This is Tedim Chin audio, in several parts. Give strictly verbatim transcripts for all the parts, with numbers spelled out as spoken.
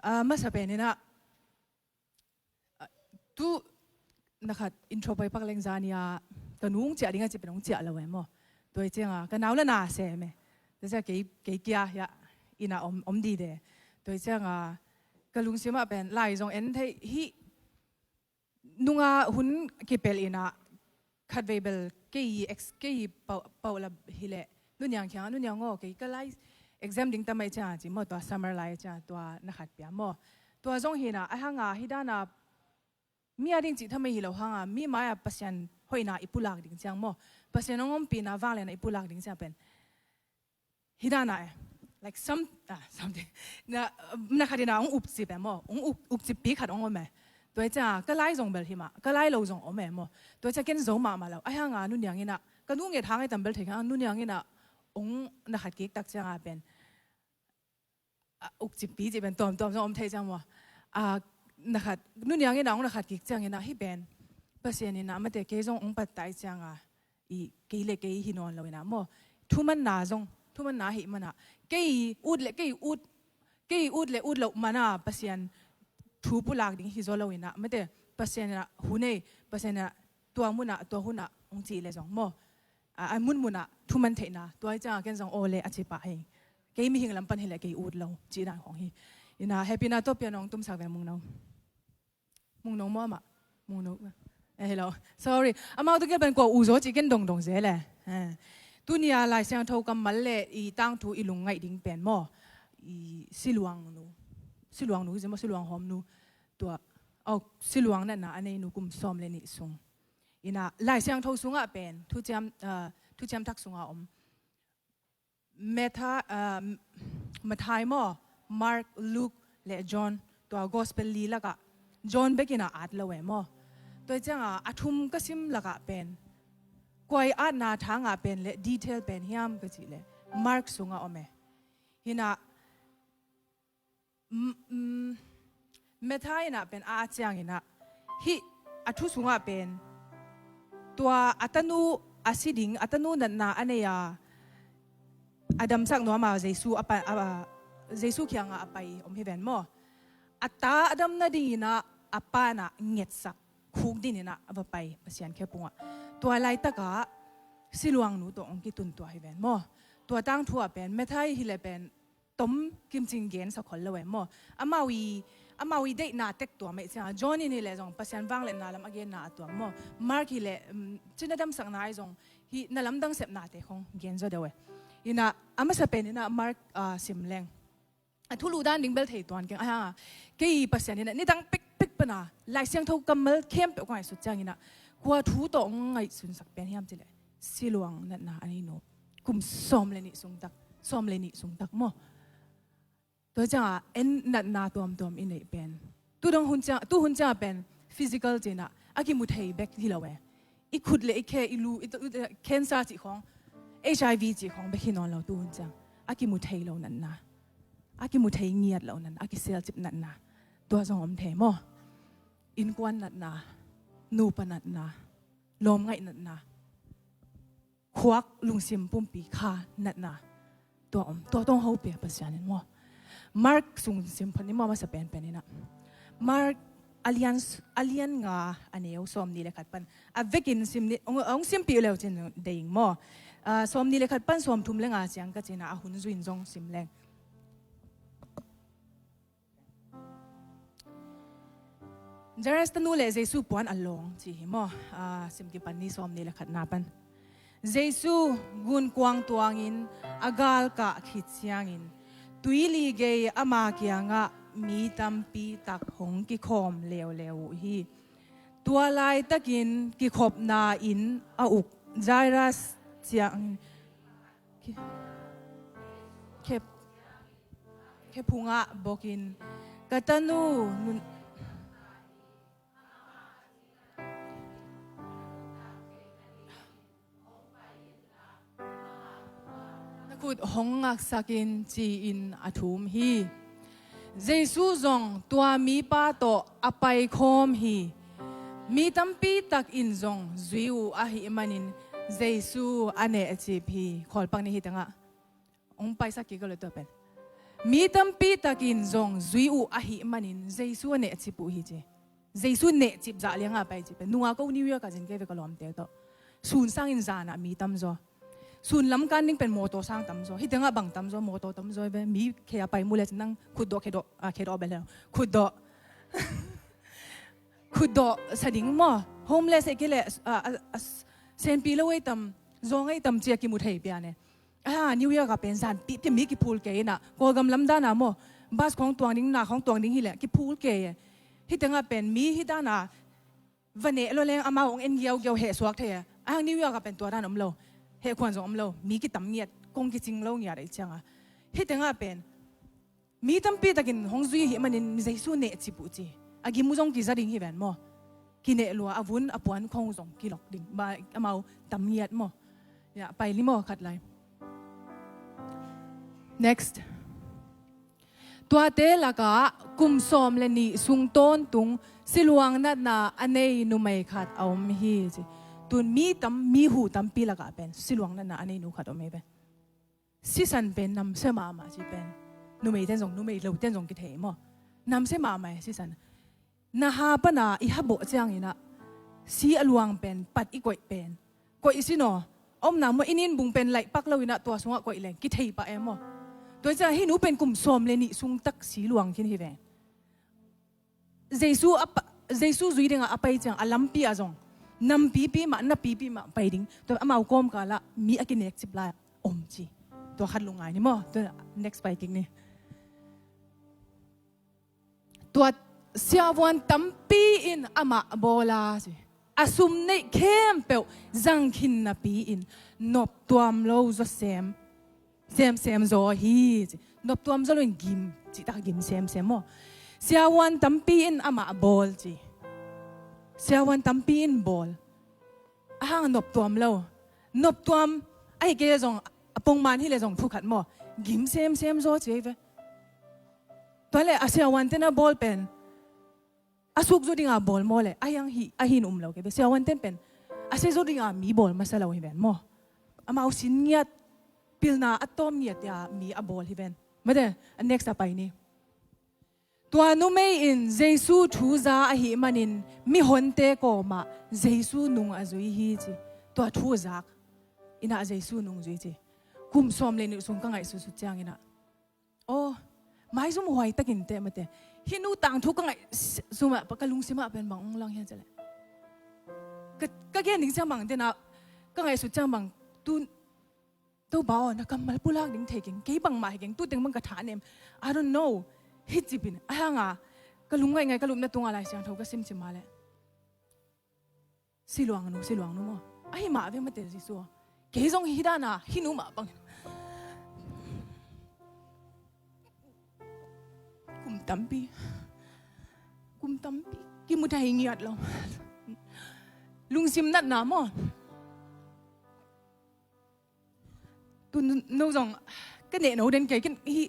A masa pen inah, a, tu na khat intro pai pak leng zani a ka nu hong ciah ding a ci pen hong ciah lo e maw. Tua hi cianga ka nau la na sem e. Tua cianga kei, kei kia hiah ina om, om dide. Tua hi cianga ka lungsimah pen lai zong en thei hi. Nunga hun kipel inah khatvei bel kei ex kei pau, pau la hileh nuniang kiangah nuniang aw kei ka lai exam ding tamai cianga ci maw, tua summer lai cianga tua na khat pia maw. Tua zong hinah a hanga hi dana mi a ding cih thamai hi lo hanga mi mai-ah Pasian hoihna i pulak ding ciang maw, Pasian hong ompihna vangliatna i pulak ding ciang pen hi dana e. Like some, ah, something. Na, na khat ina hong ukcip e maw, hong uk, ukcippi khat hong om e. Tua hi cianga ka lai zong bel himah ka lai lo zong om e maw. Tua hi cianga ken zo mahmah lo a hanga nuniang inah ka nu nget hang e tam bel thei hanga nuniang inah hong na khat kik tak cianga pen a, ukcippi cih pen tuamtuam zong om thei ciang maw. A, na khat nuniang inah hong na khat kik ciang inah hi pen Pasian inah mate kei zong hong patta i cianga i kei le kei hi nawn lo inah maw. Thumanna zong thumanna hih manah kei ut le kei ut, kei ut le ut loh mana Pasian thu pulak ding hi zaw lo inah mate Pasian inah hun ei, Pasian inah tua munah tua hunah hong cih le zong maw. A, a munmunah thuman theihna tua hi cianga ken zong aw le a ci pah hi. Kei mihing lam pan hileh kei ut lo cih dan khong hi. Inah hehpihna tawh pian hong tumsak ve Mungno. Mungno maw amah? Mungno. Eh, hello. Sorry. Amau tawh kipan kua u zaw cih ken dongdong zel e. Eh. Tunia Lai Siangtho kammal le i tangthu i lungngaih ding pen maw, i siluang nu, siluang nu hi zi maw, siluang hawm nu. Tua, oh, siluang natna a nei nu kum sawm le nih sung. Inah Lai Siangtho sungah pen thuciam, ah, thuciam thak sungah om Matha, ah, Matthai maw, Mark, Luke le John, tua gospel li lakah John bekin a at lo e maw. Tua hi cianga a thum ka sim lakah pen kua i atna thangah pen le detail pen hiam ka cih le Mark sungah om e. Hinah M-, m-, Matthai inah pen a cianginah hih a thu sungah pen tua a tanu a si ding, a tanu natna a nei a, a damsak nuam a Jesu a pa, a, Jesu kiangah a pai om hi ven maw. A ta a dam nadinginah a panah ngetsak khukdin inah a va pai Pasian khe pungah. Tua laitakah siluangnu tawh hong kitun tua hi ven maw. Tua tangthu ah pen Matthai hileh pen tom kimcing gensa khol lo e maw. Amau i, amau i deihna tek tuam e cianga John in hileh zong Pasian vangliatna lam a genna a tuam maw. Mark hileh, um, cina damsakna ahi zong hih na lamdang sepnate khong gen zaw deuh e. Inah a masa pen inah Mark, ah, sim leng a thulu dan ding bel thei tuan keng a hanga kei Pasian inah nidang pekpek pana Lai Siangtho kammal khempeuh ka ngaihsut cianginah kua thu tawh hong ngaihsunsak pen hiam cileh siluang natna a nei nu kum sawm le nih sungtak, sawm le nih sungtak maw. Tua cianga en natna tuamtuam i neih pen tu dong hun ciang, tu hun cianga pen physical cinah a kimu thei bek hi lo e. I khut le i khe, i lu, i, i, cancer cih khawng, H I V cih khawng bek hi nawn lo tu hun ciang a kimu thei lo natna, a kimu thei ngiat lo natna, a kiselcip natna tua zong om thei maw. Innkuan natna, nupa natna, lawmngaih natna, khuak lungsim pumpi kha natna tua om, tua tawng hopia Pasian in maw. Mark sung sim phot ni maw, masa penpen inah Mark a lian, a lian nga a neu sawm nih le khat pan a vekin sim ni, hong, hong simpih leu cin deing maw. Ah, sawm nih le khat pan sawm thum le nga ciang ka cinah a hun zuin zong sim leng. Jairus tanu le Jesu puan a lawng ci hi maw. Ah, sim kipan ni sawm nih le khatna pan. Jesu gunkuang tuangin a galkah khit ciangin tuili gei ama kiangah mi tampi tak hong kikhawm leuleu uh hi. Tua laitakin kikhopna inn a uk Jairus ciang, khe, khe phungah bokin ka tanu nun, na khut hong ngaksakin ci-in a thum hi. Jesu zong tua mipa tawh a paikhawm hi. Mi tampi tak in zong zui uh ahih manin Jesu a nehcip hi. Khawlpak ni hi tengah hong paisak kik lo tua pen. Mi tampi takin zong zui uh ahih manin Jesu a nehcip uh hi ci. Jesu nehcip zah liangah pai ci pen nunga ko New York ah zin kei ve ka lawmte tawh. Sun sangin zan ah mi tamzaw. Sun lam kan ding pen mawtaw sang tamzaw. Hih tengah bang tamzaw, mawtaw tamzaw ve. Mi khe a pai mu le cin nang khutdawh, khedawh, ah, khedawh bel helo. Khutdawh. Khutdawh sa ding maw. Homeless ei kei le, ah, ah, ah, senpi lo ei tam, zawng ei tam cia kimu thei pia ne. Ah, New York ah pen zan pipia mi kiphul kei inah. Kawlgam lam dana maw. Bus khawng tuang ding, na khawng tuang ding hileh kiphul kei e. Hih tengah pen mi hih dana va neh lo leng amau hong en giaugiau heh suak thei e. Ahang New York ah pen tua dan om lo. Heh khuan zong om lo. Mi kitam ngiat, kong kicing lo ngiat ei cianga. Hih tengah pen mi tampi takin hong zui hih manin Jesu nehcip uh ci. A gim uh zong kiza ding hi ven maw. Kineh lua a vun a puan khong uh zong kilok ding. Ba amau tam ngiat maw. Ya, pai li maw khat lai. Next. Tuate lakah kum sawm le nih sung tawntung siluang natna a nei numei khat a om hi ci. Tun mi tam, mi hu tampi lakah pen siluang natna a nei nu khat om hi pen. Sisan pen namsia mahmah ci pen. Numei ten zong, numei lo ten zong kithei maw. Namsia mahmah e sisan. Na ha pana i ha bawh cianginah si a luang pen pat i koih pen. Koih i sin aw. Omna maw i ninbung pen laih pak loinah tua sungah koih leng kithei pah e maw. Tua ciang hih nu pen kum sawm le nih sung tak si luang khin hi ve. Jesu a pa, Jesu zui dingah a pai ciang a lampi ah zong nampipi mah, napipi mah pai ding. Tua amau kawmkalah mi a kinekcip lai om ci. Tua khat lungngai ni maw. Tua next pai kik ni. Tua siavuan tampi in amah bawl a ci. A sum neih khempeuh zangkhin napi-in noptuam lo zaw sem, semsem zaw hi ci. Noptuam zaw lo in gim, cihtak gim semsem maw. Siavuan tampi in amah bawl ci. Siavuan tampi in bawl. A hang noptuam lo. Noptuam ahi kei le zong a pongman hi le zong thu khat maw. Gim semsem zaw ci ei ve. Tua le a siavuan ten a bawl pen a suk zo dinga bawl maw le a hiang hi, a hin um lo kei ve. Siavuan ten pen a sia zo dinga mi bawl masa lo hi ven maw. Amau sin ngiat, pilna a tawm ngiat ya mi a bawl hi ven. Mate, a next a pai ni. Tua numei in Jesu thu za ahih manin mihonte kawmah Jesu nung a zui hi ci. Tua thu zak inah Jesu nung zui ci. Kum sawm le nih sung ka ngaihsutsut cianginah. Aw, maizum huai takin teh mate. Hih nu tangthu ka ngaih sumah, ka lungsimah pen bang ong lang hian cale. Ka, ka gen ding ciang bang tena, ka ngaihsut ciang bang tu, Topa aw, na kammal pulak ding thei keng, kei bangmah hi keng, tu teng bang ka tha nem. I don't know. Hih cipin, a hanga, ka lung ngaih ngaih, ka lupna tunga Lai Siangtho ka simsim a leh. Siluang nu, siluang nu maw. Ahi mah ve mate Jesu. Kei zong hi dana, hi nu mah bang. Kum tampi. Kum tampi. Kimu thei ngiat lo. Lungsim natna maw. Tu no zong ka neh no den kei ken hi.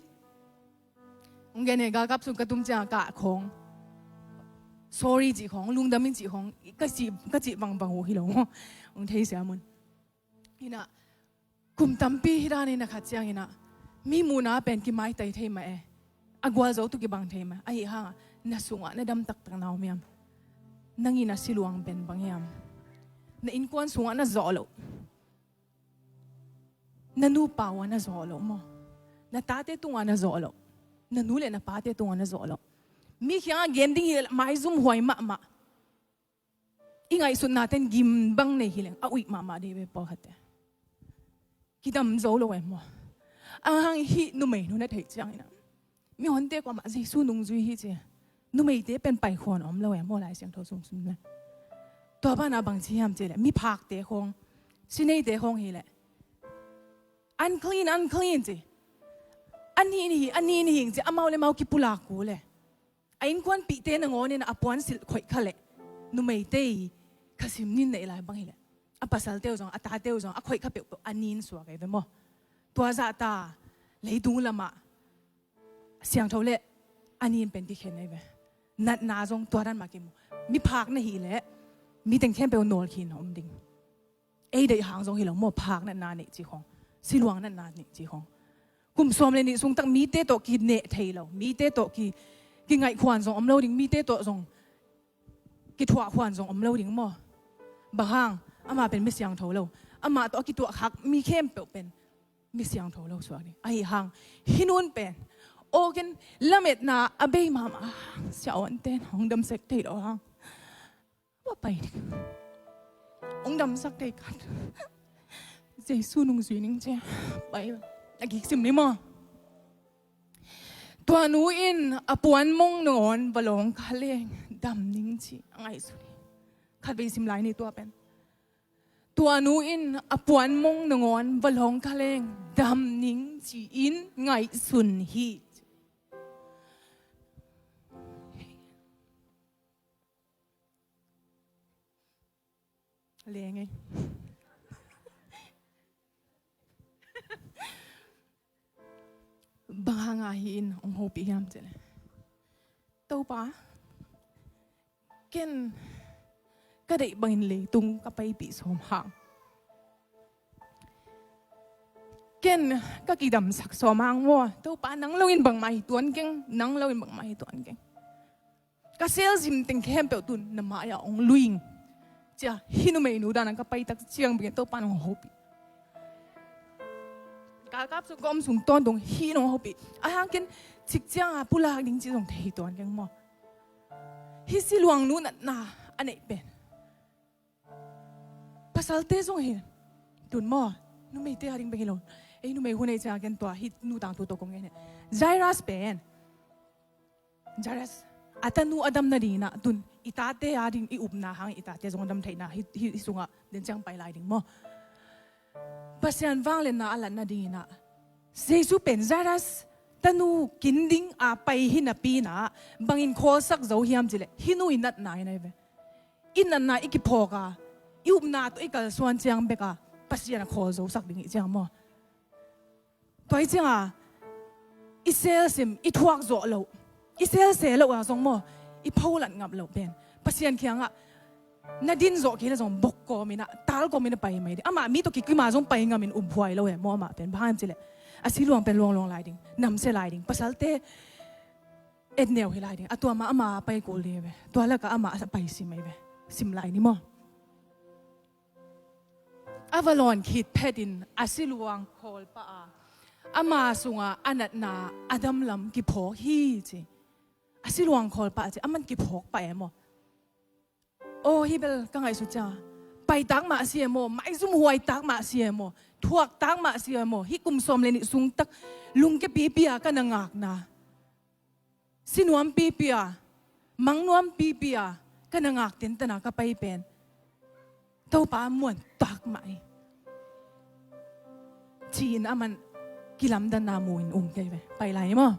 Ong gen e galkap sung ka tum ciang ka khong. Sorry cih khong, lungdam in cih khong, ka cih, ka cih bangbang uh hi lo. Ong thei sia mun. Hinah, kum tampi hi dan in a khat ciang hinah. Mi muhna pen kimaitai thei mah e. A gualzo tu kibang thei mah. Ahi hanga, na sungah na dam taktak na om hiam. Nang in a siluang pen bang hiam. Na innkuan sungah na zawh loh. Na nupa uh a na zawh loh maw? Na tate tungah na zawh loh. Na nu le na pate tungah na zawh loh. Mi khiangah gen ding hi maizum huai mahmah. I ngaihsutna ten gim bang nei hileng a uih mahmah dih ve pawlkhatte. Kidam zo lo em maw? Ahang hih numei nu na theih ciangin ah. Mihonte kuamah Jesu nungzui hi ci. Numeite pen paikhuan om lo e maw Lai Siangtho sung sung le. Tua banah bang ci hiam ci le miphakte khawng, sineite khawng hi le. Unclean, unclean ci. Ani ni hi, ani ni hing ci. Amau le mau kipulak ku le. A innkuanpihte nangawn in a puansilh khoih kha le. Numeite i khasim nin neih lai bang hi le. A pasalte uh zong, a tate uh zong, a khoih kha peuhpeuh a nin suak ei ve maw? Tua zahta leitung lamah siangtho le a nin pen kikhen ei ve. Natna zong tua dan mah kimu. Miphak na hi le miteng khempeuh nawlkhin a om ding. Ei deih hang zong hi lo maw, phak natna neih ci khong, siluang natna neih ci khong. kum sawm le nih sung tak mite tawh kineh thei lo, mite tawh ki, kingaih khuan zong om lo ding, mite tawh zong kithuah khuan zong om lo ding maw? Bang hang? Amah pen mi siangtho lo. Amah tawh a kituah khak mi khempeuh pen mi siangtho lo suak ding. Ahi hang, hih nu in pen, aw ken lametna a bei mahmah hang siahawn ten hong damsak thei lo hang. Amah pai ding. Hong damsak thei khat. Jesu nungzui ning ci a pai. A gik sim ni maw? Tua nu in a puanmong nangawn va lawng kha leng dam ning ci a ngaihsun hi. Khatvei sim lai ni tua pen. Tua nu in a puanmong nangawn va lawng kha leng dam ning ci-in ngaihsun hi. Leng ei. Bang hanga hih in hong hopih hiam cih leh, Topa, ken ka deih bangin leitung ka paipih sawm hang, ken ka kidamsak sawm hang maw? Topa, nang loin bangmah hi tuan keng, nang loin bangmah hi tuan keng. Ka selzim teng khempeuh tun na mai-ah hong luing. Cia, hih numeinu dan a ka paitak ciang bangin Topa in hong hopih. Galkap sung ka om sung tawntung hih in hong hopih. Ahi hang ken cik cianga pulak ding ci zong thei tuan keng maw? Hih siluang nu natna a neih pen pasalte zong hi tun maw? Numeite a ding bek hi lo. Ei numei hun ei cianga ken tua hih nu tangthu tawh kong en hi. Jairus pen, Jairus, a tanu a dam nadingin ah tun i tate a ding i upna hang i tate zong a dam theihna hih, hih, hih sungah den ciang pai lai ding maw? Pasian vangliatna a lat nadingin ah Jesu pen Jairus tanu kin ding a pai hi napi in ah bangin khawlsak zo hiam cih leh hih nu i natna in ahi ve. I natna i kiphawk a, i upna tawh i kalsuan ciang bek a Pasian a khawl zosak ding i ciang maw? Tua i cianga i selsim, i thuak zawh loh, i selse loh a zong maw, i pholat ngap loh pen Pasian kiangah na din zawh kei le zong bok kawmin ah, tal kawmin ah pai mai ding. Amah mi tawh kikim a zong pai ngamin um huai lo e maw? Amah pen bang hang hiam cih leh a siluang pen luangluang lai ding, namsia lai ding, pasalte et neu hi lai ding. A tua mah ama a pai kul ding hi ve. Tua lakah amah a pai sim ahi ve. Sim lai ni maw? A va lawn khit phetin a siluang khawl pah a, ama sungah a natna a damlam kiphawk hi ci. A siluang khawl pah ci, aman kiphawk pah e maw? Aw, hih bel ka ngaihsut ciang paitak mah si e maw, maizum huaitak mah si e maw, thuaktak mah si e maw, hih kum sawm le nih sung tak lungke pipi a ka na ngakna, si nuam pipi a, mang nuam pipi a ka na ngak tentana ka pai pen Topa muan tak mah hi, ci-in aman kilamdanna mu-in um kei ve. Pai lai ni maw?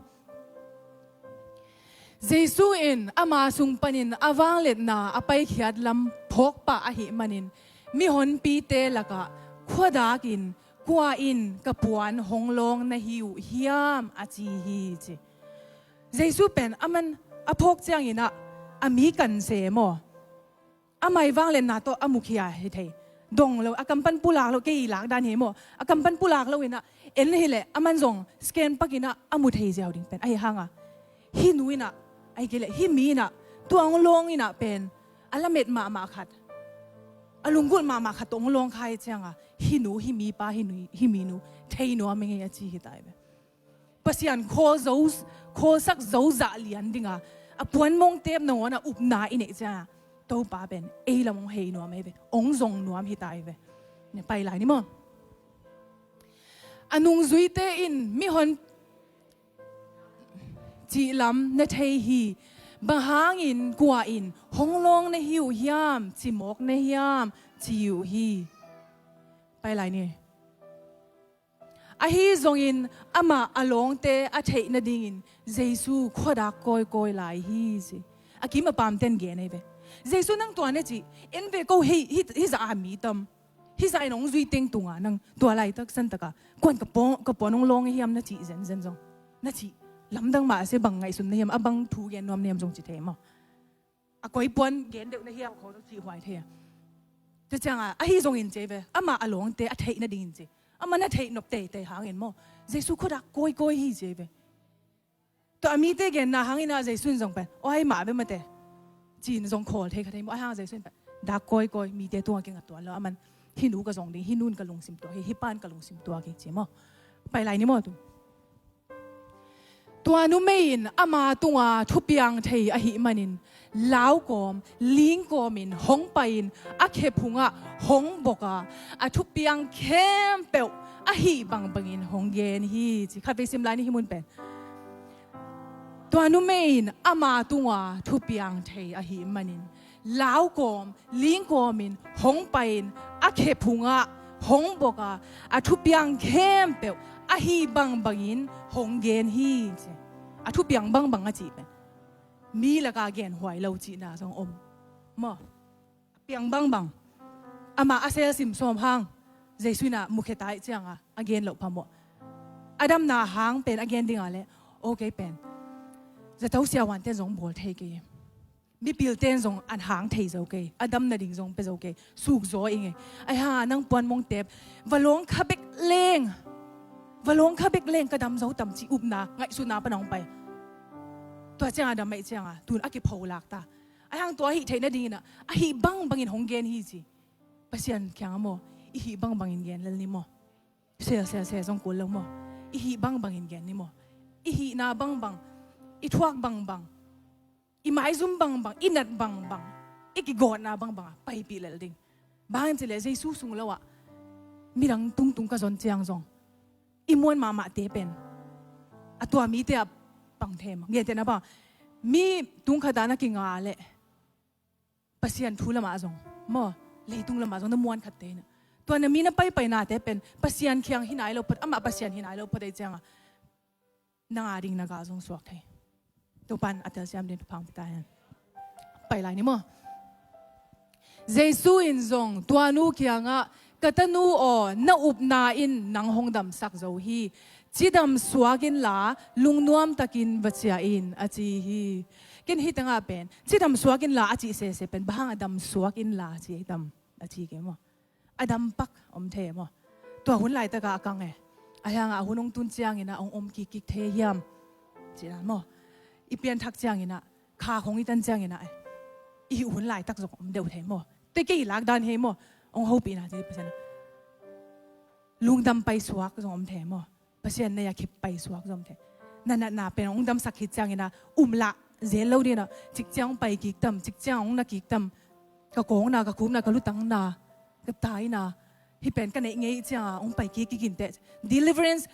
Jesu in ama sung panin a vangliatna a paikhiat lam phawk pah ahih manin mihonpite lakah khuadakin kua in ka puan hong lawng na hi uh hiam a ci hi ci. Jesu pen aman a phawk ciangin ah a mi kan se maw? Amah i vangliatna tawh a mukhia hi thei. Dong lo, a kam pan pulak lo, kei i lak dan hi maw? A kam pan pulak lo in ah en hileh aman zong scan pakin ah a mu thei ziau ding pen ahi hang a, hih nu in ah, ahi kei leh hih mi in ah tua hong lawng in ah pen a lamet mahmah khat, a lunggulh mahmah khat tawh hong lawng kha hi ciang a, hih nu, hih mipa, hih nu, hih minu thei nuam hi ngei a ci hi ta hi ve. Pasian khawl zo, khawlsak zo zah lian dinga a puanmong tep nangawn a upna i neih ciang a, Topa pen ei lam hong hei nuam ahi ve, hong zong nuam hi ta hi ve. Ne pai lai ni maw? A nungzuite in mihon cih lam na thei hi. Bang hangin kua in hong lawng na hi uh hiam, ci mawk na hiam, ci uh hi. Pai lai ni. Ahi zongin amah a lawngte a theih nadingin Jesu khuadak kawikawi lai hi ci. A kim a pamten gen ahi ve. Jesu nang tua na cih, en ve ko hei, hih, hih zah a mi tam. Hih zah in hong zui teng tunga nang tua laitak santaka kuan ka puan, ka puan hong lawng hiam na cih zenzen zong. Na cih lamdang mah a sia bang ngaihsun na hiam, a bang thu gen nuam na hiam zong ci thei maw? A koi puan gen deuh na hiam kho zong cih huai thei a. Tua cianga, ahi zongin ci ve, amah a lawngte a theih nadingin ci. Amah na theih nop teitei hangin maw? Jesu khua dak kawikawi hi ci ei ve. Tua a mite genna hangin ah Jesu in zong pen, "Aw, hi mah ve mate," ci-in zong khawl thei kha thei maw. Ahi hang Jesu in pen, "Dak kawikawi, mite tungah kinga tuan lo, aman hih nu ka zong ding, hih nu in ka lungsim tuak hi, hih pa in ka lungsim tuak hi," ci maw. Pai lai ni maw tu. Tua numei in ama tunga thupiang thei ahih manin, lau kawm, ling kawmin hong pai-in a khe phungah hong bok a, a thupiang khempeuh ahih bangbangin hong gen hi, ci. Khatvei sim lai ni hih mun pen. Tua numei in ama tunga thupiang thei ahih manin, lau kawm, ling kawmin hong pai-in a khe phungah hong bok a, a thupiang khempeuh ahih bangbangin hong gen hi, ci. A thupiang bangbang a cih pen mi lakah genhuai lo cihna zong om maw. A piang bangbang, amah a selsim sawm hang Jesu in ah mukhia ta ahih cianga a gen loh phamawh. A damna hang pen a gen dinga le, okay pen, zato siavuante'n zong bawl thei kei, mipilte'n zong an hang thei zo kei, a damna ding zong pia zo kei, sukzaw ing e. Ahi hang nang puan mong tep, va lawng kha bek leng, va lawng kha bek leng ka dam zo tam cih upna, ngaihsutna pan hong pai. Tua cianga dam ahih cianga tun a kipholak ta. Ahi hang tua hih theih nadingin ah ahih bangbangin hong gen hi, ci. Pasian kiangah maw, i hih bangbangin gen lel ni maw. Sel, sel, sel zong kul lo maw. I hih bangbangin gen ni maw. I hihna bangbang, i thuak bangbang, i maizum bangbang, i nat bangbang, i kigawtna bangbang ah paipih lel ding. Bang hang hiam cih leh Jesu sung lo ah midang tungtung ka zon ciang zong i muan mahmahte pen a tua mite ah pang thei maw. Gentehna bang, mi tung khat ah na kinga leh Pasian thu lamah zong maw, leitung lamah zong na muan khatte in ah, tua na mi na paipainate pen Pasian kiang hi nai lo phot, amah Pasian hi nai lo phot ahih cianga nang a ding na gal zong suak thei. Topa'n a telsiam ding thupha hong pia ta hen. Pai lai ni maw. Jesu in zong tua nu kiangah, "Ka tanu aw, na upna in nang hong damsak zo hi. Cidam suak inla, lungnuam takin va ciah in," a ci hi. Ken hih tengah pen, "Cidam suak inla," a cih sese pen, "Bang hang a dam suak inla," ci hi tam, a ci kei maw. A dam pak om thei maw. Tua hun laitakah a kang e. Ahi hangah a hun hong tun ciangin ah hong om kikkik thei hiam, ci dan maw. I pianthak ciangin ah, kha khong i tan ciangin ah, i hih hun laitak zong om deuh thei maw. Te kei lak dan hi maw. Hong hopihna ci Pasian ah, lungdam paisuak zong om thei maw. Pasian nei a khep paisuak zong om thei. Na natna pen hong damsak khit ciangin ah, um lah zel lo ding ah, cik ciang hong pai kik tam, cik ciang hong na kik tam. Ka kawngna, ka khupna, ka lutangna, ka taina, hih pen ka neih ngei cianga hong pai kik kik inteh. Deliverance,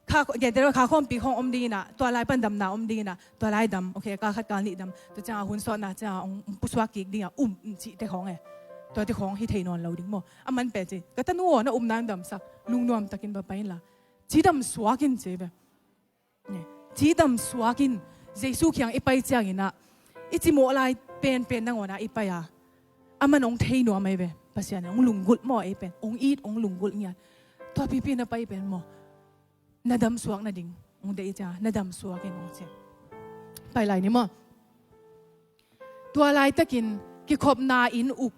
kha, gentehna kha khawmpi khong om dingin ah, tua lai pan damna om dingin ah, tua lai dam, okay, kal khat kal nih dam, tua cianga hun sawtna cianga hong pusuak kik dingah um, um cihte khong e. Tuate khong hi thei nawn lo ding maw. Aman pen ci, "Ka tanu aw, na upna in damsak, lungnuam takin va pai inla, cidam suak in," ci ve. Cidam suak in, Jesu kiang i pai ciangin ah, i cimawh lai penpen nangawn ah i pai a, aman hong thei nuam ei ve. Pasian in hong lunggulh maw ei pen, hong it, hong lunggulh ngiat. Tua pipi na pai pen maw, na damsuak nading hong deih ciang, na damsuak in hong ci. Pai lai ni maw. Tua laitakin kikhopna inn uk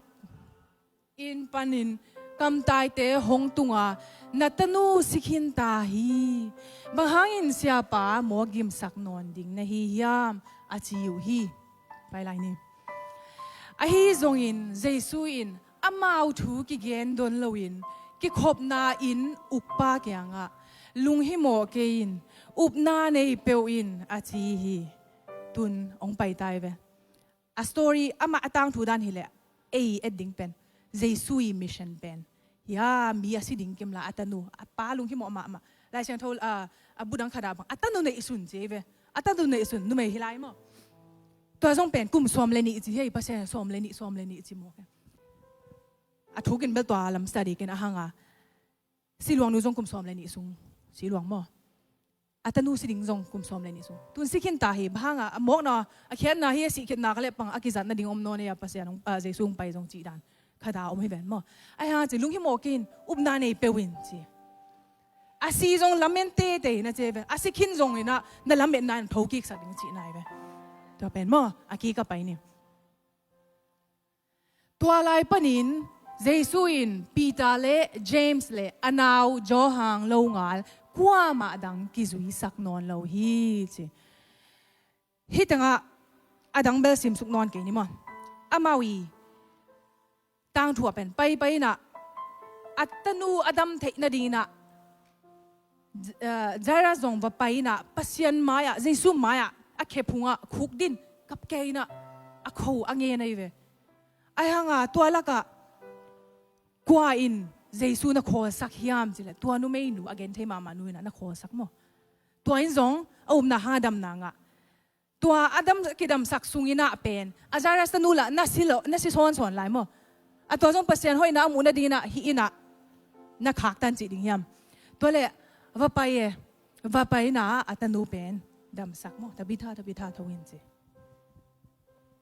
inn panin kamtaite hong tunga, "Na tanu si khin ta hi. Bang hangin siapa mawk gimsak nawn ding na hi hiam?" a ci uh hi. Pai lai ni. Ahi zongin Jesu in amau thu kigen don loin kikhopna inn ukpa kiangah, "Lunghimawh kei in, upna nei peuh in," a ci hi. Tun hong pai ta hi ve. A story, amah a tangthu dan hileh, ei et ding pen Jesu i mission pen, hia, mi a si ding kimla, a tanu, a pa lunghimawh mahmah. Lai Siangtho, a, a bu dang khat ah bang, a tanu neihsun ci ei ve. A tanu neihsun, numei hi lai maw. Tua zong pen kum sawm le nih ci hi, Pasian sawm le nih, sawm le nih ci maw. A thukin bel tua lam study ken a hanga. Siluang nu zong kum sawm le nih sung siluang maw. A tanu si ding zong kum sawm le nih sung. Tun si khin ta hi, bang hanga, a mawkna, a khiatna hi, a sih khitna ka leh pang, a kizat nading om nawn ei a, Pasian hong, a, Jesu hong pai zong cih dan. Khat a om hi ven maw. Ahi hang ci, "Lunghimawh kei in, upna nei peuh in," ci. A si zong lamen teitei na ci ei ve. A si khin zongin ah, na lametna in thokiksak ding cihna hi ve. Tua pen maw, a kik a pai ni. Tua lai panin Jesu in Peter le James le a nau Johan longal kuamah dang kizuisak nawn lo hi ci. Hih tengah a dang bel simsuk nawn kei ni maw. Amau i tangthu ah pen paipai inah a tanu a dam theih nading inah, eh, Jairus zong va pai inah Pasian mai-ah, Jesu mai-ah a khe phungah khukdin kap kei inah a kho a ngen ahi ve. Ahi hanga tua lakah kua in Jesu na khawlsak hiam cileh tua numeinu a gen thei mahmah nu inah na khawlsak maw. Tua in zong a upna hang a damna ngah. Tua a dam, kidamsak sung inah pen a Jairus tanu lah na si lo, na si sawnsawn lai maw. A tua zong Pasian hoihna a muh nading inah hih inah na khaktan cih ding hiam. Tua leh va pai e, va pai inah a tanu pen damsak maw. Tabitha, Tabitha, tho in ci.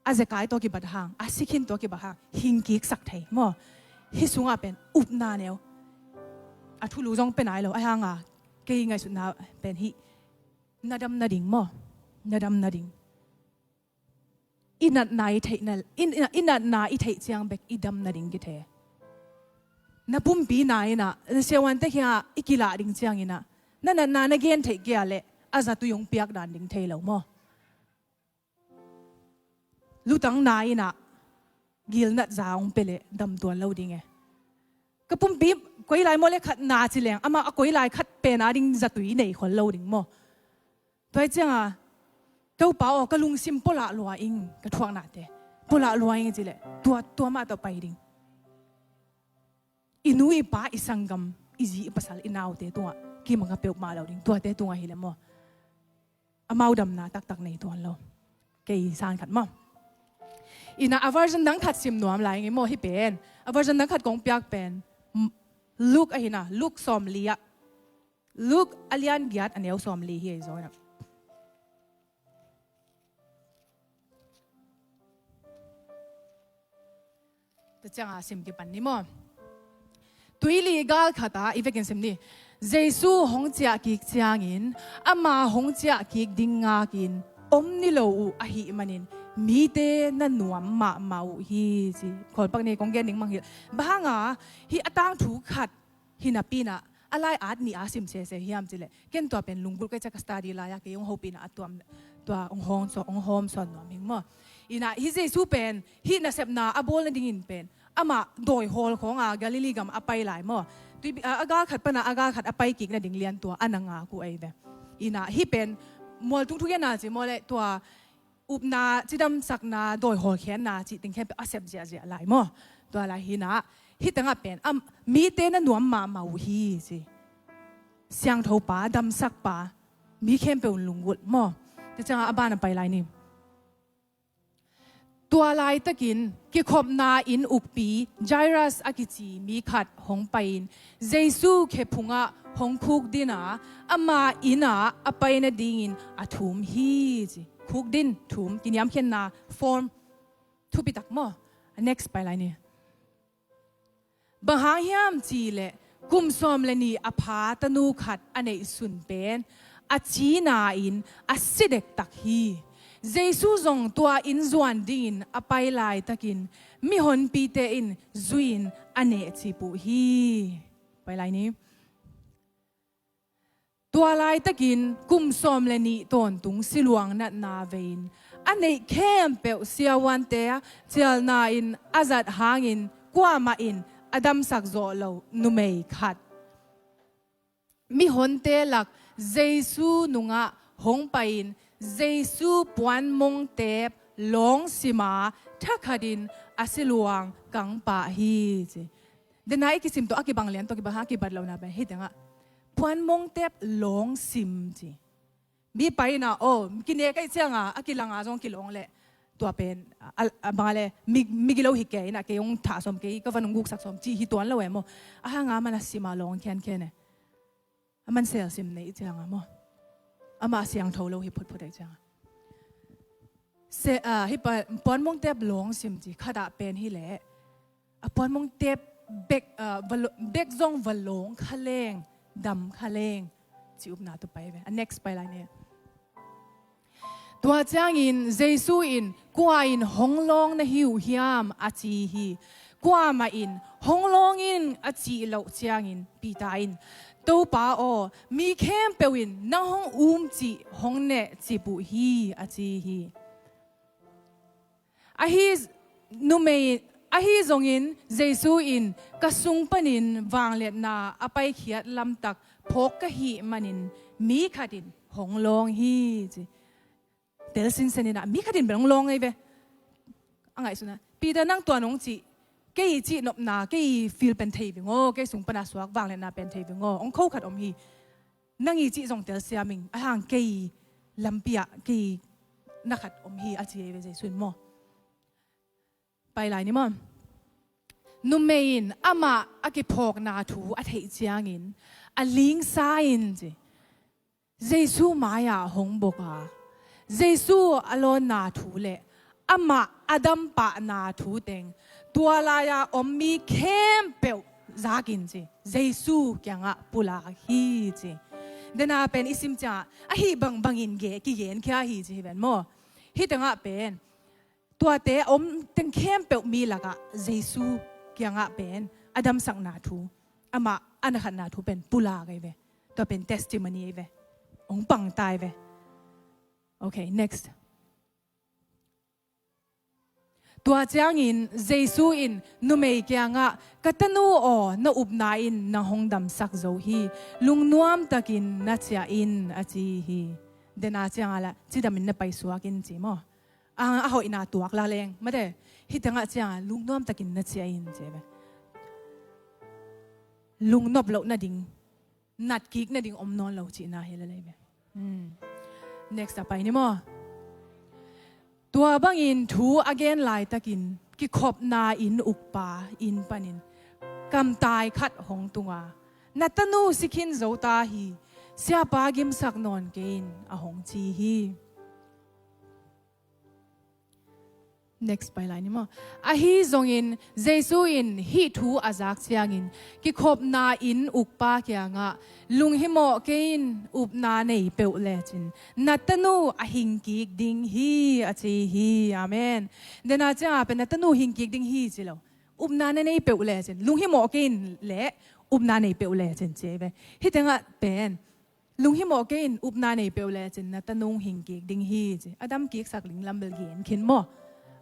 A zekai tawh kibat hang, a sikhin tawh kibat hang hingkiksak thei maw. Hih sungah pen upna neu a thulu zong pia nai lo. Ahi hanga kei ngaihsutna pen hih na dam nading maw. Na dam nading. I natna i theih na, i, i natna i theih ciang bek i dam nading kithei. Na pumpi na inah na siavuante kiangah i kilah ding ciang inah na natna na gen theih kei a leh a zatui hong piak dan ding thei lo maw. Lutang na inah gilnat za hong pia leh dam tuan lo ding e. Ka pumpi koi lai maw le khat na ci leng amah a koi lai khat pen a ding zatui nei khol lo ding maw. Tua hi cianga Topa aw ka lungsim pualah lua ing, ka thuaknate pualah lua ing cileh tua, tua mah tawh pai ding. I nu i pa i sanggam i zi i pasal i naute tungah kimanga peuhmah lo ding, tuate tungah hileh maw. Amau damna taktak nei tuan lo. Kei san khat maw. Inah a version dang khat sim nuam lai ngi maw hih pen. A version dang khat kong piak pen M-, Luke ahina, Luke sawmli ah. Luke a lian giat a neu sawmli hi ei zaw inah. Tua cianga sim kipan ni maw. Tuili gal khata i vekin sim ni. Jesu hong ciah kik ciangin ama hong ciah kik ding ngakin om ni lo uh ahih manin mite na nuam mahmah uh hi ci. Khawlpak ni kong gen ding mangngilh. Bang hanga hih a tangthu khat hi napi inah a lai-at nih a sim sese hiam cileh ken tua pen lunggulh kei ciah ka study lai-a kei hong hopih inah a tuam tua hong hawm sawn, hong hawm sawn nuam hing maw. Inah hih Jesu pen hih nasepna a bawl nadingin pen amah dawi hawl khawnga Galilee gam a pai lai maw. Tui, a, a gal khat pana a gal khat a pai kik nading lian tua a na ngak uh ahi ve. Inah hih pen mualtung thugenna ci maw leh tua upna, cidamsakna, dawi hawlkhiatna cih teng khempeuh a sep ziahziah lai maw. Tua lai hinah hih tengah pen a mite na nuam mahmah uh hi ci. Siangthopa, damsakpa, mi khempeuh in lunggulh maw. Tua cianga a ban a pai lai ni. Tua laitakin kikhopna inn ukpi Jairus a kici mi khat hong pai-in Jesu khe phungah hong khukdin a, ama innah a pai nadingin a thum hi ci. Khukdin, thum, kiniamkhiatna form thupitak maw. Next pai lai ni. Bang hang hiam cihleh kum sawm le nih a pha tanu khat a neih sun pen a cina-in a si dektak hi. Jesu zong tua inn zuan dingin a pai laitakin mihonpite in zui-in a nehcip uh hi. Pai lai ni. Tua laitakin kum sawm le nih tawntung siluang natna vei-in a neih khempeuh siavuante cialna-in a zat hangin kuamah in a damsak zawh loh numei khat mihonte lak Jesu nungah hong pai-in Jesu puanmongtep lawng sima thakhatin a siluang kangpah hi ci. Dena i kisim tawh a kibang lian tawh kibang hang a kibat lohna pen hih tengah puanmongtep lawng sim ci. Mi pai inah aw kine ka hih cianga a kilanga zong kilawng leh tua pen a, a, a bang a le mi, migilo hi kei inah kei hong thah sawm kei ka van hong guksak sawm cih hi tuan lo e maw. A hanga man a sima lawng khiankhian e. A man selsim nei i cianga maw. Amah a siangtho lo hi phutphut a i cianga. Se, ah, hih pa, puanmongtep lawng sim ci khatah pen hileh a puanmongtep bek, ah, va lo-, bek zong va lawng kha leng, dam kha leng ci upna tua pai ve. A next pai lai ni. Tua ciangin Jesu in kua in hong lawng na hi uh hiam a ci hi. Kuamah in hong lawng in a cih loh ciangin Peter in "Topa aw, mi khempeuh in nang hong um cih hong neh cip uh hi," a ci hi. Ahi, numei, ahi zongin Jesu in, "Ka sung panin vangliatna a paikhiat lamtak phawk ka hih manin mi khat in hong lawng hi," ci. Tel sinsen in ah, mi khat in bel hong lawng ahi ve. A ngaihsun ah, "Peter, nang tua nong cih, kei cih nopna, kei feel pen thei ving aw, kei sung pana suak vangliatna pen thei ving aw, hong kho khat om hi. Nang i cih zong telsiam ing, ahang kei lampi ah kei na khat om hi," a ci ahi ve Jesu in maw. Pai lai ni maw. Numei in amah a kiphawkna thu a theih ciangin a lingsa in ci, Jesu mai-ah hong bok a, Jesu a lawnna thu le amah a dampahna thu teng tua lai-a om mi khempeuh zakin ci, Jesu kiangah pulak hi ci. Dena pen i sim ciangah ahi bangbangin ge, kigenkhia hi ci hi ven maw. Hih tengah pen tuate a om teng khempeuh mi lakah Jesu kiangah pen a damsakna thu, amah a na khatna thu pen pulak ahi ve. Tua pen testimony ahi ve. Hong pangta ahi ve. Okay, next. Tua ciangin Jesu in numei kiangah, "Ka tanu aw, na upna in nang hong damsak zo hi. Lungnuam takin na ciah in," a ci hi. Dena ciangah lah cidamin na paisuak in ci maw. A, a hoihna tuak la leng mate. Hih tengah ciangah lungnuam takin na ciah in ci ve. Lungnop loh nading, natkik nading om nawn lo cihna hi lel ahi ve. Hmm. Next a pai ni maw. Tua bangin thu a gen laitakin kikhopna inn ukpa inn panin kamtai khat hong tunga, "Na tanu si khin zo ta hi, siapa gimsak nawn kei in," a hong ci hi. Next pai lai ni maw. Ahi zongin Jesu in hih thu a zak ciangin kikhopna inn ukpa kiangah, "Lunghimawh kei in, upna nei peuh lecin na tanu a hingkik ding hi," a ci hi. Amen. Dena ciangah pen na tanu hingkik ding hi ci lo. Upna na nei peuh lecin, lunghimawh kei in le upna nei peuh lecin ci ahi ve. Hih tengah pen lunghimawh kei in, upna nei peuh lecin na tanu hingkik ding hi ci. A damkiksak linglam bel gen khin maw.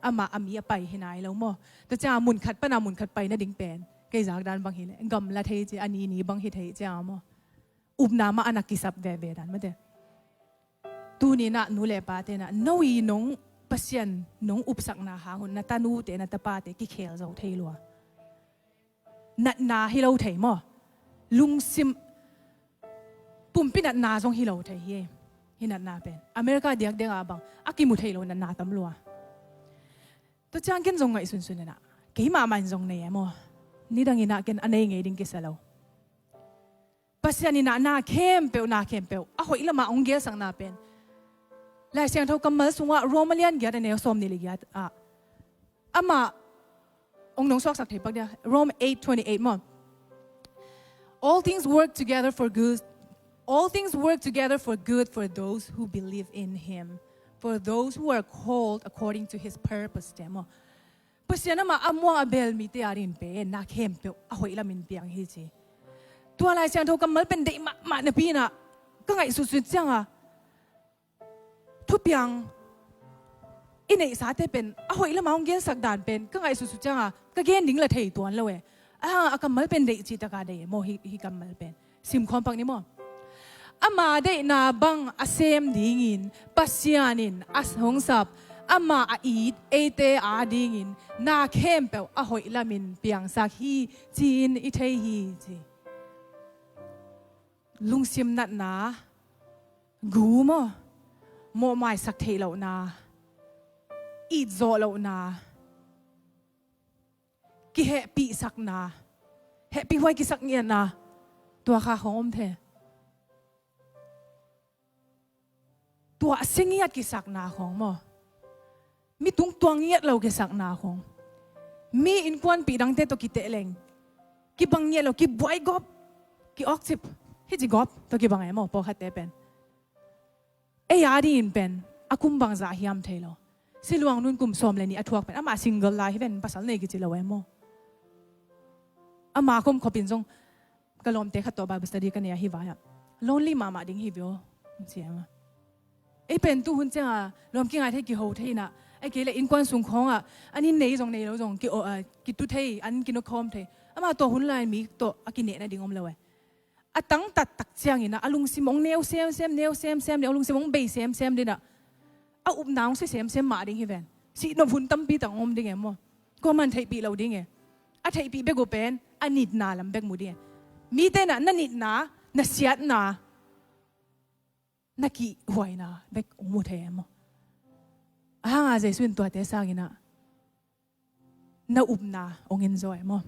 Amah a mi a pai hi nai lo maw. Tua ciangah mun khat pana mun khat pai nading pen kei zak dan bang hi leh gamla thei ci, a ni ni bang hi thei ciangah maw. Upna mah a na kisap veve dan mate. Tuni nah nu le pate nah, no i nong Pasian nong upsakna hangun na tanute na tapate kikhel zo thei lua. Natna hi lo thei maw. Lungsim pumpi natna zong hi lo thei hi. Hih natna pen America diakdiak ah bang a kimu thei lo natna tam lua. Tua ciang ken zong ngaihsunsun in ah, keimah mah in zong nei e maw. Nidang in ah ken a nei ngei ding kisa lo. Pasian in ah na khempeuh, na khempeuh a hoih lamah hong gelsakna pen Lai Siangtho kammal sungah Rome a lian giat a neu sawm nih le giat ah amah hong nong suaksak thei pak dia. Rome eight twenty-eight maw. "All things work together for good. All things work together for good for those who believe in him, for those who are called according to his purpose," ci maw. Pasian amah a muang a bel mite a dingin pen na khempeuh a hoih lamin piang hi ci. Tua Lai Siangtho kammal pen deih mahmah napi in ah ka ngaihsutsut ciangah thupiang i neihsate pen a hoih lamah hong gensak dan pen ka ngaihsutsut ciangah ka gen ding la thei tuan lo e. A, a kammal pen deih cih takah deih e maw hih, hih kammal pen. Simkhawm pak ni maw. Ama deihna bang a sem dingin Pasian in a hong sap, amah a it eite a dingin na khempeuh a hoih lamin piangsak hi ci-in i thei hi ci. Lungsim natna, gu maw, mawhmaisak theih lohna, itzawh lohna, kihehpihsakna, hehpihhuai kisak ngiatna, tua kha khawng om the. Tua a si ngiat kisakna khawng maw. Mi tungtuang ngiat lo kisakna khawng. Mi innkuanpih dangte tawh kiteh leng kibang ngiat lo, kibuai gawp, ki-awkcip, hih ci gawp tawh kibang e maw, pawlkhatte pen. Ei a dingin pen a kum bangzah hiam thei lo. Siluang Nun kum sawm le nih a thuak pen amah single lai hi ven, pasal nei kici lo e maw. Ama komkhop in zong ka lawmte khat tawh Bible study ka nei a, hih vai-ah lonely mahmah ding hi ve aw, ci a. Ei pen tu hun ciangah lawm kingai thei, kiho thei inah, ei kei le innkuan sung khawngah an inn nei zong nei lo zong ki-, ah, kitu thei, an kinakhawm thei. Amah tua hun lai mi tawh a kinehna ding om lo e. A tangtat tak cianginah a lungsim hong neu semsem, neu semsem le a lungsim hong bei semsem dinah a upna hong sia semsem mah ding hi ven. Sihnop hun tampi tak hong om ding e maw. Kuaman theihpih lo ding e. A theihpih bek uh pen a nitna lam bek mu ding e. Mite inah na nitna, na siatna, na kihhuaina bek hong mu thei e maw. Ahanga Jesu in tuate sanginah na upna hong in zaw e maw.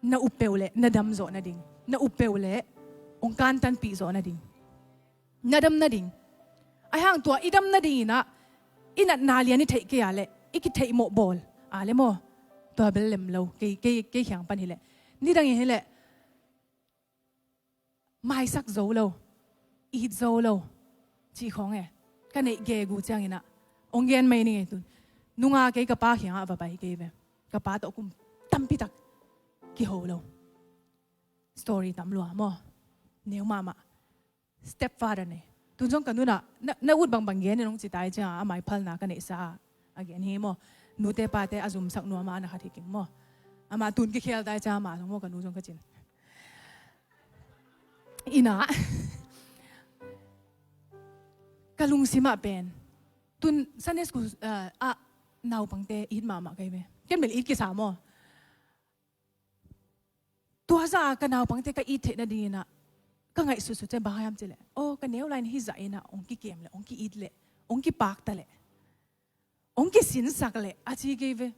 Na up peuh leh na dam zawh nading, na up peuh leh hong kantanpih zawh nading, na dam nading. Ahi hang tua i dam nadinginah i natna lian i theih kei a leh i kitheihmawh bawl a le maw, tua bel lem lo. Kei, kei, kei khiang pan hileh, nidangin hileh maisak zo lo, it zo lo cih khawng e. Ka neih gegu cianginah hong gen mai ning e tun. Nunga kei ka pa khiangah va pai kei ve. Ka pa tawh kum tampitak kiho lo. Story tam lua maw. Neu mahmah. Stepfather nei. Tun zong ka nunah na, na ut bangbang gen in hong ci tai ciangah a maiphalna ka neihsa a gen hi maw. Nute pate a zumsak nuam a na khat hi keng maw. Amah tun kikhel tai ciangah amah zong maw, ka nu zong ka cin. Inah ka lungsimah pen tun Sunday school, ah, ah, naupangte it mahmah kei ve. Ken bel it kisa maw. Tua zah a ka naupangte ka it theih nadinginah ka ngaihsutsut ciang bang hiam cileh, aw, ka neu lai-in hih zah inah hong kikem leh, hong ki-it leh, hong kipakta leh, hong kisinsak leh a ci kei ve.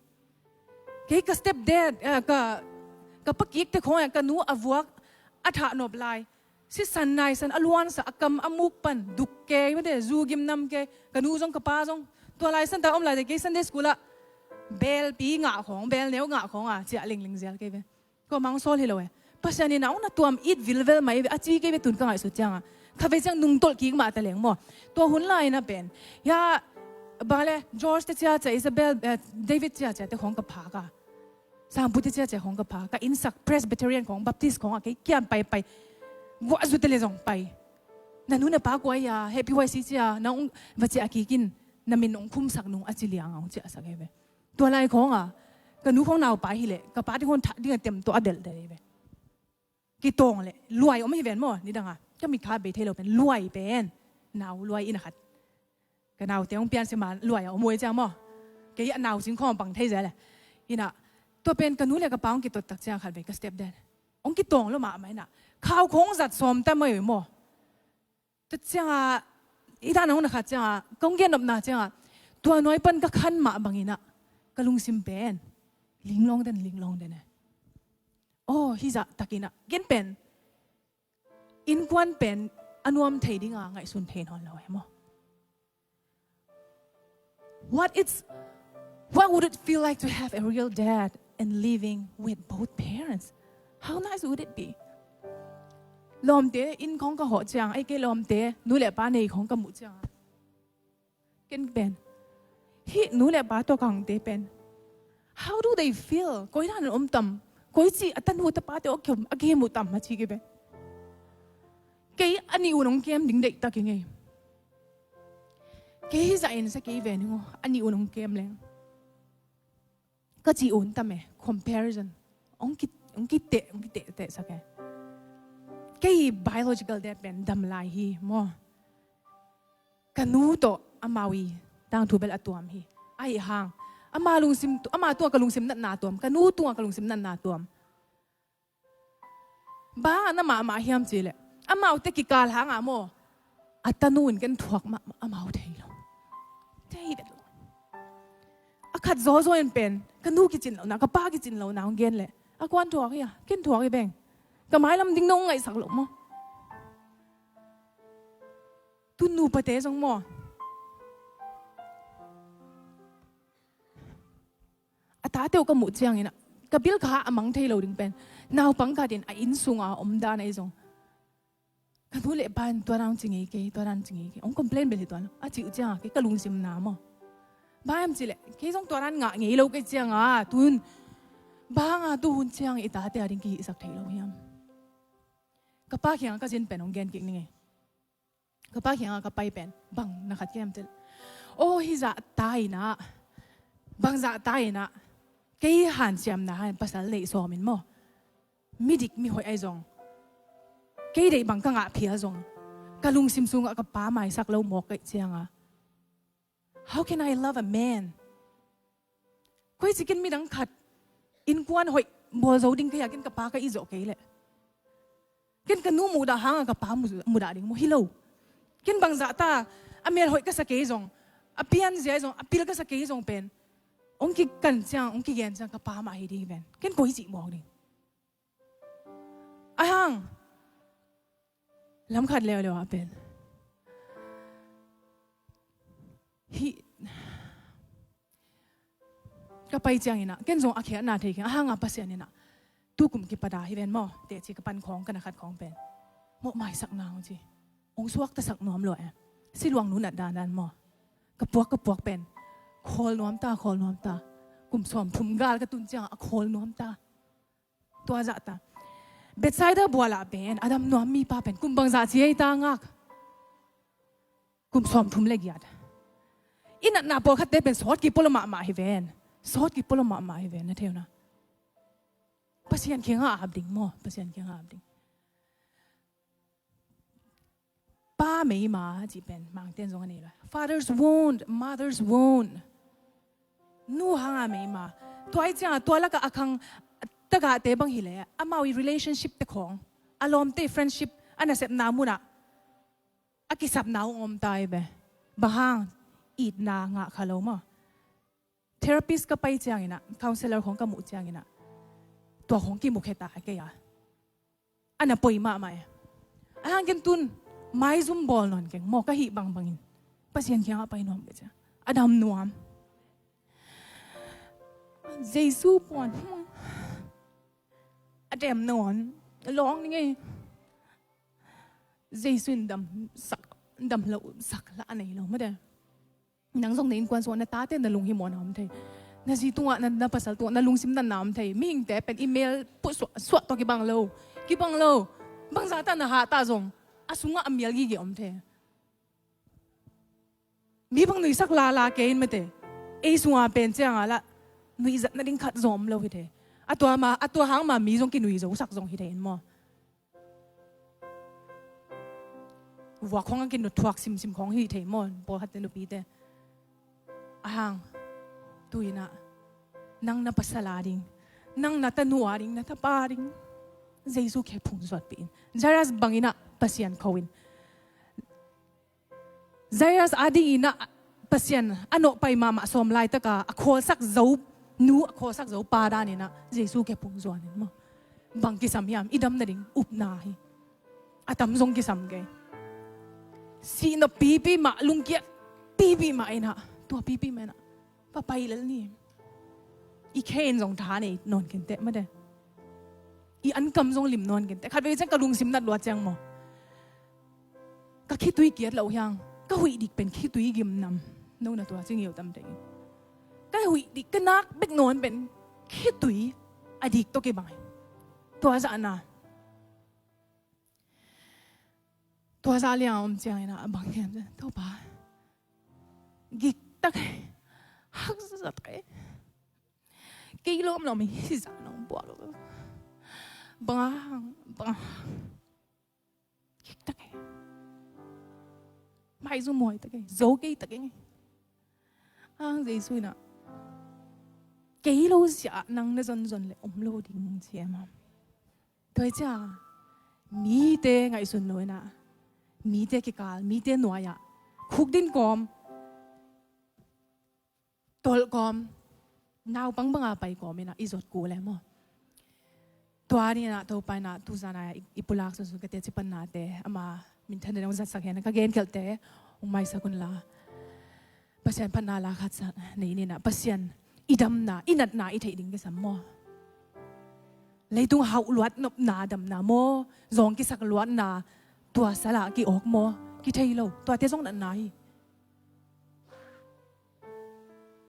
Kei ka stepdad, eh, ka, ka pakikte khawng, eh, ka nu a vuak a thahnop lai, sisan naisan a luansa, a kam a muk pan duk kei mate, zu gim nam kei. Ka nu zong ka pa zong tua lai santa om lai te kei Sunday school ah belpi ngah khawng, belneu ngah khawng a ciah lingling zel kei ve. Kua mang sawl hi lo e. Pasian in a hong na tuam it vilvel mai ve a ci kei ve tun ka ngaihsut ciangah. Kha ve ciang nungtolh kik mah ta leng maw. Tua hun lai-in a pen, ya, bang le George te ciacia, Isabel, eh, David ciacia te khawng ka phak a, Sangpu te ciacia khawng ka phak a, ka innsak Presbyterian khawng, Baptist khawng a kei kiam paipai. Guahzu te le zong pai. Na nu na pa kua ia, Happy Y C cia na hong va ciah kik in, na min hong khumsak nung a ci liang a hong ciahsak hi ve. Tua lai khawng a ka nu khawng naupai hileh ka pa ding khawng thah ding a tem tawh a delh delh hi ve. Kitawng leh luai om hi ven maw, nidang a ka mitkha bei thei lo pen luai pen, nau luai inn a khat. Ka naute hong piansia ma luai a om uh ei ciang maw. Kei a nau cing khawng a bang thei zel e. Inah tua pen ka nu le ka pa hong kitot tak ciang khat vei ka stepdad hong kitawng lo mahmah inah khau khawng zat sawm ta mai uh maw. Tua ciangah, i dan a hong na khat ciangah, kong gen nopna ciangah, tua nuai pan ka khan mah banginah ka lungsim pen linglawng den, linglawng den e. Aw, hih zah takinah gen pen innkuan pen a nuam thei dinga ngaihsun thei nawn lo e maw. What it's, what would it feel like to have a real dad and living with both parents? How nice would it be? Lawmte inn khawng ka hawh ciang, ei kei lawmte nu le pa nei khawng ka muh ciang, ken pen hih nu le pa tawh kangte pen how do they feel? Koi dan an om tam? Koi ci a tanu tapate a kem, a kem uh tam a ci kei pen. Kei a nih un hong kem ding deihtak i ngei. Kei hi zah in sa kei ve ning aw, a nih un hong kem leng ka ci un tam e, comparison. Hong ki, hong kiteh, hong kiteh tehsak e. Kei biological dad pen dam lai hi maw. Ka nu tawh amau i tangthu bel a tuam hi. Ahi hang ama lungsim, ama tungah ka lungsim natna tuam, ka nu tungah ka lungsim natna tuam. Bang a na mahmah hiam cihleh amaute kikal hangah maw, a tanu in ken thuak mahmah amau thei lo. Thei vet lo. A khat zawzaw in pen ka nu kicin lohna, ka pa kicin lohna hong gen leh a kuan thuak hi a, ken thuak hi beng. Ka mailam ding nong ngaihsak loh maw. Tu nupate zong maw, a tate uh ka muh ciangin ah ka bil kha a mang thei lo ding pen, naupang khat in a inn sunga om dan ahi zong, ka nu le pa in tua dan ci ngei kei, tua dan ci ngei kei, hong complain bel hi tuan lo a cih uh cianga kei ka lungsim na maw. Bang hiam cihleh kei zong tua dan ngah ngei lo kei cianga tun banga tu hun ciang i tate a ding kihihsak thei lo hiam? Ka pa kiangah ka zin pen hong gen kik ning ei. Ka pa kiangah ka pai pen bang na khat kem tel. Aw, hih zahta in ah, bang zahta in ah kei hanciamna hang pasal neih sawm in maw, midik mihoih ahi zong, kei deih bang ka ngah phial zong, ka lungsim sungah ka pa maisak lo mawk ka hih ciangah, how can I love a man? Koi ci ken midang khat innkuan hoih bawl zo ding ka hi a, ken ka pa ka it zawh kei leh. Ken ka nu muhdah hangah ka pa mu-, muhdah ding maw, hi lo. Ken bang zahta a mel hoih ka sa kei zong, a pianzia zong, a pil ka sa kei zong pen, hong kikan ciang, hong kigen ciang ka pa mah hi ding hi ven. Ken koi cih mawk ding. Ahang lam khat leuleu ah pen hih ka pai ciangin ah ken zong a khiatna thei keng. Ahang a Pasian in ah tu kum kipat a hi ven maw, teci ka pan khawng, ka na khat khawng pen maw, maisak nang ci. Hong suaktasak nuam lua e. Siluang nu nat dandan maw, ka puak, ka puak pen khawl nuam ta, khawl nuam ta. Kum sawm thum gal ka tun ciangah a khawl nuam ta. Tua zahta Bethsaida bualah pen a dam nuam mipa pen kum bangzah ci ei ta ngak. Kum sawm thum le giat. I natna pawlkhatte pen sawt kipolo mahmah hi ven. Sawt kipolo mahmah hi ven, na thei uh na. Pasian kiangah ap ding maw, Pasian kiangah ap ding. Pa meima cih pen Mangte'n zong a nei lo. Father's wound, mother's wound. Nu hanga meima. Tua i ciangah tua lakah a khang tagahte bang hileh amau i relationship te khawng, a lawmte i friendship, a nasepna munah a kisapna hong om ta hi ve. Bang hang? Itna ngah kha lo maw. Therapist ka pai ciangin ah, counselor khawng ka muh ciangin ah, tua khawng kimukhia ta kei a. A na poi mahmah e. Ahang ken tun maizum bawl nawn keng maw, ka hih bangbangin Pasian kiangah pai nuam kei cia. A dam nuam. Jesu puan a dem nawn lawng ni ngei. Jesu in dam sak, dam lo sak lah a nei lo mate. Nang zong na innkuan sungah na tate na lunghimawhna om thei. Na zi tungah, na, na pasal tungah na lungsim natna om thei. Mihingte pen i mel put suah, suah tawh kibang lo. Kibang lo. Bangzah ta na hah ta zong a sungah a mial gige om thei. Mi bang nuihsak lala kei in mate. Ei sungah pen ciangah lah nuihzat nading khat zong om lo hi thei. A tua ma, a tua hang ma mi zong kinuihzosak zong hi thei in maw. Vuak khawng a kinuthuak simsim khawng hi thei maw, pawlkhatte nupite. Ahang, tu-in ah nang na pasal a ding, nang na tanu a ding, na tapa a ding Jesu khe phungzuatpih in. Jairus bangin ah Pasian kho in. Jairus a dingin ah Pasian a nawhpai mahmah sawm laitaka a khawlsak zo nu, a khawlsak zo pa danin ah Jesu khe phungzuan in maw. Bang kisam hiam? I dam nading upna hi. A tam zong kisam kei. Sihnop pipi mah, lungkiat pipi mah in ah, tua pipi mah in ah va pai lel ni. I khe in zong tha nei nawn kenteh mate. I ankam zong lim nawn kenteh. Khatvei ciang ka lungsim nat luat ciang maw, ka khitui kiat loh hiang, ka huih dik pen khitui gimnam. No na tua ci ngeu tam teng. Ka huih dik, ka nak bek nawn pen khitui a dik tawh kibang hi. Tua zahna, tua zah liang a om ciangin ah a bang hiam, Topa, giktak e, haksa tak e. Kei lawmlawm hi zah nong buak lo. Bang hang, bang hang. Giktak e. Maizum huai tak e. Zo kei tak e. Ang Jesu in ah, kei lo siah nang na zonzon le om lo ding ci e maw. Tua hi cia mite ngaihsun lo in ah, mite kikal, mite nuai-ah khukdin kawm, tolh kawm, naupang banga pai kawm in ah i zot kul e maw. Tua ni in ah Topa in ah tuzan a i, i pulak sunsun ka teci pannate ama minthanna dong zatsak hen, ka genkhelhte hong maisak unla. Pasian phatna la khat sa nei ni in ah, Pasian i damna, i natna i theih ding kisam maw. Leitung hauh luat nopna damna maw, zawng kisak luatna, tua salah ki-awk maw, kithei lo. Tuate zong natna hi.